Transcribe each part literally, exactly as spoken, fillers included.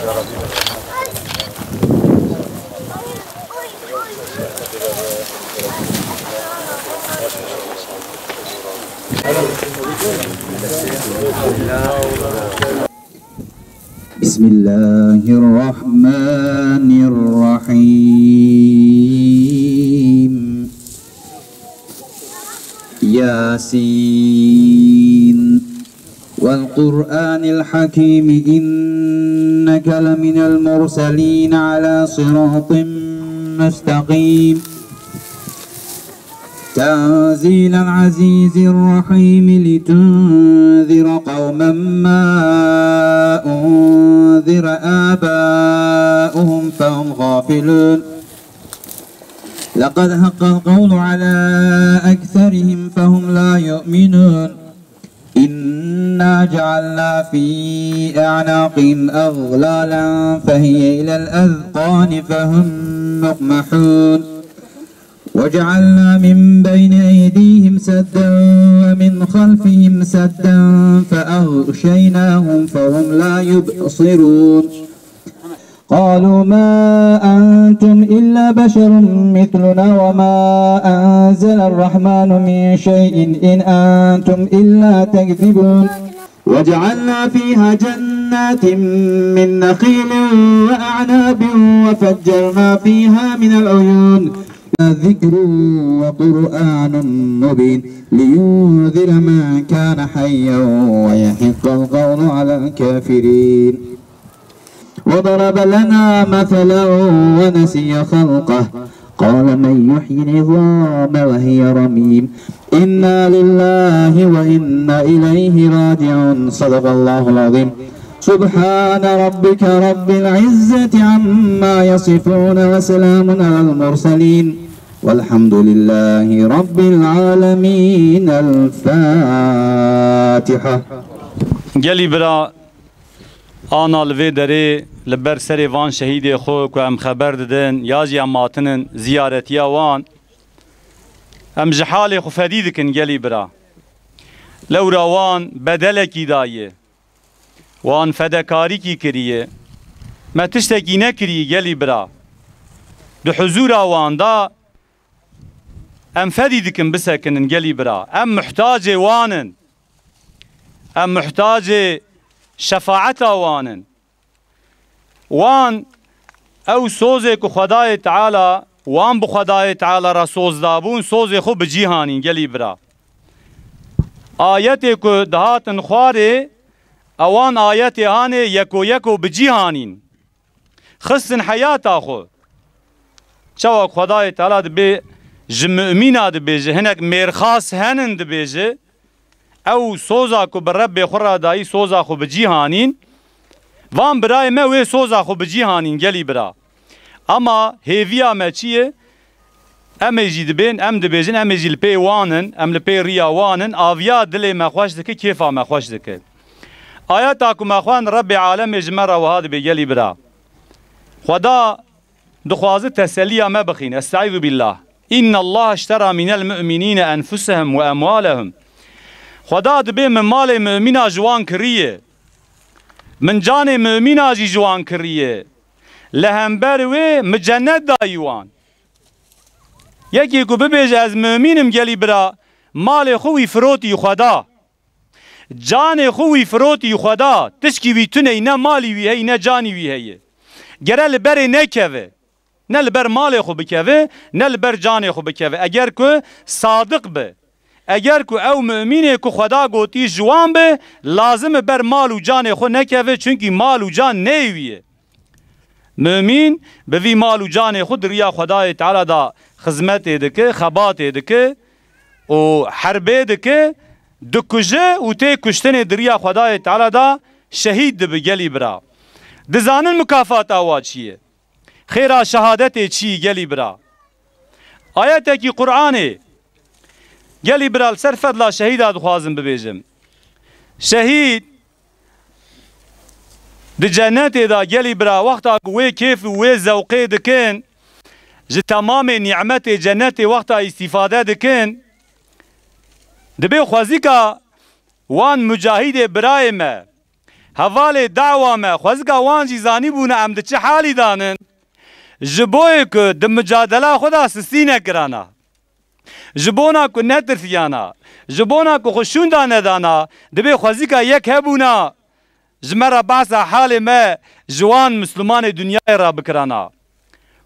بسم الله الرحمن الرحيم. ياسين. والقرآن الحكيم إنك لمن المرسلين على صراط مستقيم. تنزيل العزيز الرحيم لتنذر قوما ما أنذر آباؤهم فهم غافلون. لقد حق القول على أكثرهم فهم لا يؤمنون. إنا جعلنا في أعناقهم أغلالا فهي إلى الأذقان فهم مقمحون. وجعلنا من بين أيديهم سدا ومن خلفهم سدا فأغشيناهم فهم لا يبصرون. قالوا ما أنتم إلا بشر مثلنا وما أنزل الرحمن من شيء إن أنتم إلا تكذبون. وجعلنا فيها جنات من نخيل وأعناب وفجرنا فيها من العيون. ذكر وقرآن مبين لينذر من كان حيا ويحق القول على الكافرين. وضرب لنا مثلا ونسي خلقه. قال من يحيي العظام وهي رميم. إنا لله وإنا إليه راجعون. صدق الله العظيم. سبحان ربك رب العزة عما يصفون وسلام على المرسلين والحمد لله رب العالمين. الفاتحة. Gelî bira, ana li vê derê li ber serê van şehîdê xwe ku em xeber didin ya jî em hatinin ziyaretiya wan, em ji halê xwe fedî dikin gelî bira. Lewra wan bedelekî daye, wan fedekarîkî kiriye, me tiştekî nekiriye gelî bira. Di huzûra wan de em fedî dikin bisekinin gelî bira. Em muhtacê wan in. Em muhtacê şefaeta wan in. Wan ew sozê ku Xwedayê Teala, wan bi Xwedayê Teala re soz dabûn, sozê xwe bi cî hanîn gelî bira. Ayetê ku dihatin xwarê, ewan ayetê hanê yeko yeko bi cî hanîn. Xistin heyata xwe. Çawa Xwedayê Teala dibê ji mumîna dibêje, hinek mêrxas henin dibêje, ew soza ku bi Rebbê xwe re dayî, soza xwe bi cî hanîn, van birayê me wê soza xwe bi cî hanîn gelî bira. Ama hêviya me çi ye? Em ê jî dibên, em dibêjin, em ê jî li pê wan in, em li pê riya wan in, aviya dilê me xweş dike, kêfa me xweş dike. Ayeta ku me xwend, Rebbê alemê ji me re wiha dibê gelî bira. Xweda dixwaze teseliya me bixîne. Estaizu billah. Inna Allah iştera minel mu'minine enfusehum ve emwalehum. Xweda dibê min malê mumîna ji wan kiriye. Min canê mumîna jî ji wan kiriye. Li hember wê min cennet dayî wan. Yekê ku bibêje ez mumîn im gelî bira, malê xwe wî firotî Xweda. Canê xwe wî firotî Xweda. Tişkî wî tuney, ne malî wî heyî, ne canî wî heye. Gere li berê nekeve. Ne li ber malê xwe bikeve, ne li ber canê xwe bikeve. Eger ku sadiq be, eger ku ew mumînê ku Xweda gotî ji wan be, lazim e ber mal û canê xwe nekeve, çunkî mal û can neyê wî ye. Mumîn bi vî mal û canê xwe di riya Xwedayê Teala de xizmetê dike, xebatê dike û herbê dike, dikuje û tê kuştinê di riya Xwedayê Teala de şehîd dibe gelî bira. Dizanin mukafata wa çi ye? Xêra şehadetê çi gelî bira? Ayetekî Qur'anê gelî bira li ser fedla şehîda dixwazim bibêjim. Şehîd di cennetê de gelî bira, wexta ku wê kêf û wê zewqê dikin, ji temamê nîmetê cennetê wexta îstîfade dikin, dibê xwezîka wan mucahîdê birayê me, Hevalê dawa me, xwezika wan jî zanîbûne em di çi halî de nin. Ji boyê ku di micadela xwe de sistî nekirana. Ji bona ku netirfiyana, ji bona ku xwe şûnda nedana, dibê xwezika yek hebûna ji me re behsa halê me ji wan Mislimanê dinyayê re bikirana.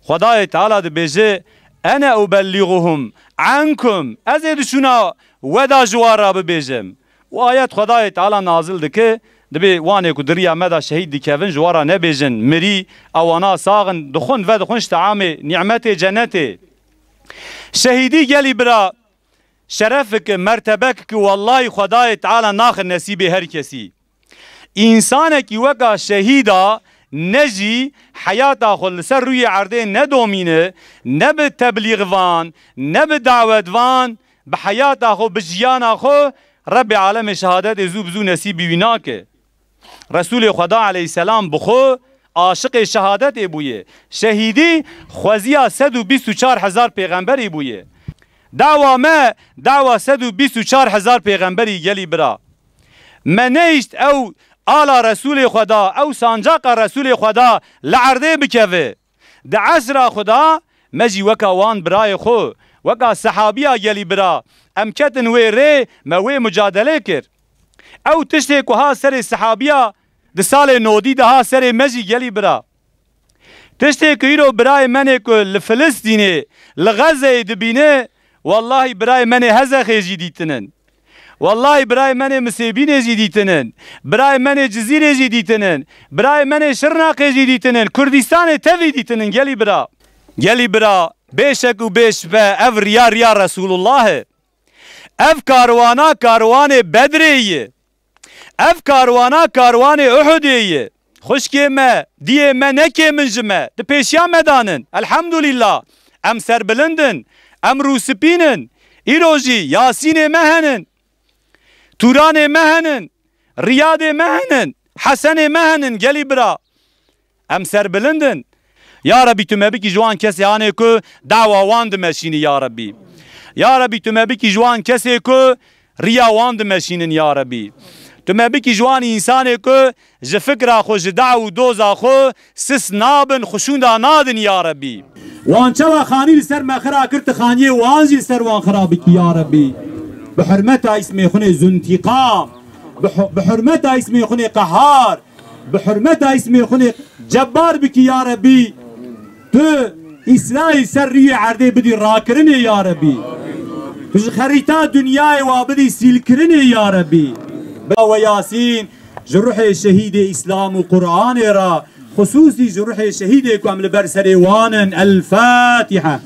Xwedayê Teala dibêje, "Ene ubelliğuhum ankum." Ez ê di şûna we de ji wan re bibêjim. Û ayet Xwedayê Teala nazil dike, dibê wanê ku di riya me de şehîd dikevin, ji wan re nebêjin, "Mirî, ewana sax in, dixwin, vedixwin ji teamê nîmetê cenetê." Şehîdî gelî bira, şerefik, mertebek ki wellahî Xwedayê Teala naxe nesîbê her kesî. Însanekî weka şehîda ne jî heyata xwe li ser rûyê erdê nedomîne, ne bi teblîxvan, ne bi dawetvan, bi heyata xwe, bi jiyana xwe, Rebbê alemê şehadetê zû bi zû nesîbî wî nake. Resûlê Xweda aleyhisselam bi xwe aşiqê şehadetê bûye. Şehîdî xweziya sed û bîst û çar hezar pêxemberî bûye. Dawa me, dawa sed û bîst û çar hezar pêxemberî gelî bira. Me nehişt ew ala Resûlê Xweda, ew sancaqa Resûlê Xweda li erdê bikeve. Di esra xwe de me jî weka wan birayê xwe, weka sehabiya gelî bira, em ketin wê rê, me wê mucadelê kir. Ew tiştê ku ha serê sehabiya di salê nodî de ha serê me jî gelî bira. Tiştê ku îro birayê menê ku li Filistînê, li Xezeyê dibîne, wellahî birayê menê Hezexê jî dîtinin. Wellahî birayê menê Misêbînê jî dîtinin. Birayê menê Cizîrê jî dîtinin. Birayê menê Şirnaqê jî dîtinin. Kurdistanê tevî dîtinin gelî bira. Gelî bira, bêşek û bêşbe ev riya riya Resûlullah e. Ev karwana karwanê Bedrê ye. Ev karwana karwanê Uhudê ye. Xwişkê me, diyê me nekêm in ji me. Di pêşiya me de nin. Elhamdulillah. Em serbilind in. Em rûspîn in. Îro jî Yasînê me henin. Tûranê me henin. Riyadê me henin. Hesenê me henin. Gelî bira. Em serbilind in. Ya Rebî, tu me bikî ji wan kesê anê ku dawa wan dimeşînî, ya Rebî. Ya Rebî, tu me bikî ji wan kesê ku riya wan dimeşînin, ya Rebî. Tu me bikî ji wan însanê ku ji fikra xwe, ji daw û doza xwe sis nabin, xwe şûnda nadin, ya Rebî. Wan çawa xanî li ser me xira kir, tu xaniyê wan jî li ser wan xira bikî, ya Rebî. Bi hurmeta îsmê xwe nê Zuntiqam, bi hu-, bi hurmeta îsmê xwe nê Qehar, bi hurmeta îsmê xwe nê Cebbar bikî ya Rebî. Tu Îsraîl ser rûyê erdê bidî rakirinê ya Rebî. Tu ji xerîta dinyayê wa bidî sîlkirinê ya Rebî. Bila we Yasîn ji ruhê şehîdê Îslam û Qur'anê re, xusûsî ji ruhê şehîdê ku em li ber serê wan in. El Fatiha.